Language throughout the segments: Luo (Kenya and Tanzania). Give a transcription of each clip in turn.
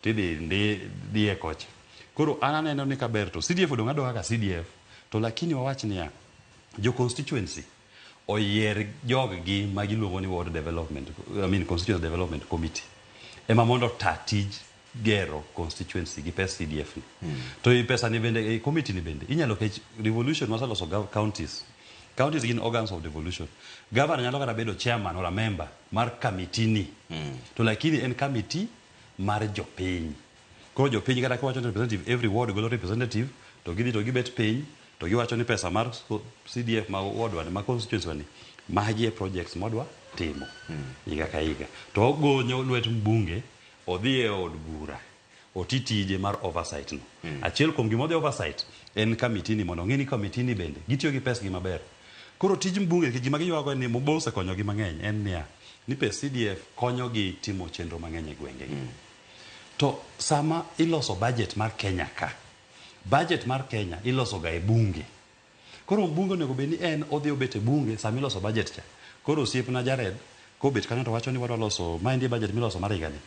Tidhi ndi dhiye kocha. Koro an aneno ni kaber to CDF odong' adong'a kaka CDF to lakini wawach niya, jo constituency oyier jog gi ma giluongo ni ward development, I mean constituency development committee ema mondo ota tij gero constituency gi pes CDF ni. To i pesa ni bende, e committee ni bende inyalo kech devolution waseloso counties. Counties gin organs of devolution. Governor nyalo kata bedo chairman or a member mar committee ni. To lakini en committee mar jopiny. Koro jopiny kata kiwacho ni representative, every ward golo representative to gidhi to gibet piny to giwacho ni pesa mar CDF ma ward wa ni, ma constituency wa ni, magi e projects mwadwa timo higa ka higa. To ogonyo lwet mbunge odhi e od bura oti tije mar oversight no. Achiel kuom gima odhi oversight en committee ni mondo ong'e ni committee ni bende gitiyo gi pesgi maber. Koro tij mbunge nikech gima giywago en ni Mumba osekonyogi mang'eny en niya, ni pes CDF konyogi timo chenro mang'eny e gwengegi. To sama iloso budget mar Kenya ka, budget mar Kenya iloso ga e bunge. Koro mbunge onego bed ni en odhi obet e bunge sama iloso budget cha. Koro osiepna Jared kobet kanyo to wacho ni wadwa loso maendi e budget miloso mar higani.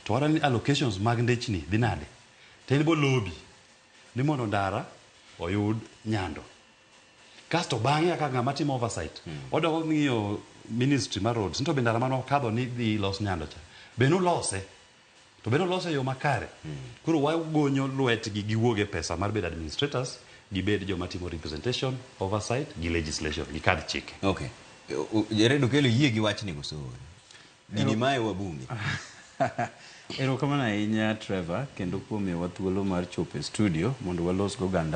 To wadwa ni allocations mag ndechni dhi nade? To en bo lobby ni mondo ndara oyud nyando. Kasto bang'e kaka ng'ama timo oversight, odok ng'iyo ministry mar roads, ni to be ndara mane okadho ni dhi los nyando cha, be nulose? To be nulose e yo makare? Koro wagonyo lwetgi giwuog e pesa mar bedo administrators, gibed joma timo representation, oversight gi legislation, gikadh chike. Okay. Jared Okello yie gi wachni koso? Gini mae wabunge. Erokamano ahinya Trevor kendo kuom miyowa thuolo mar chopo e studio mondo walos go oganda.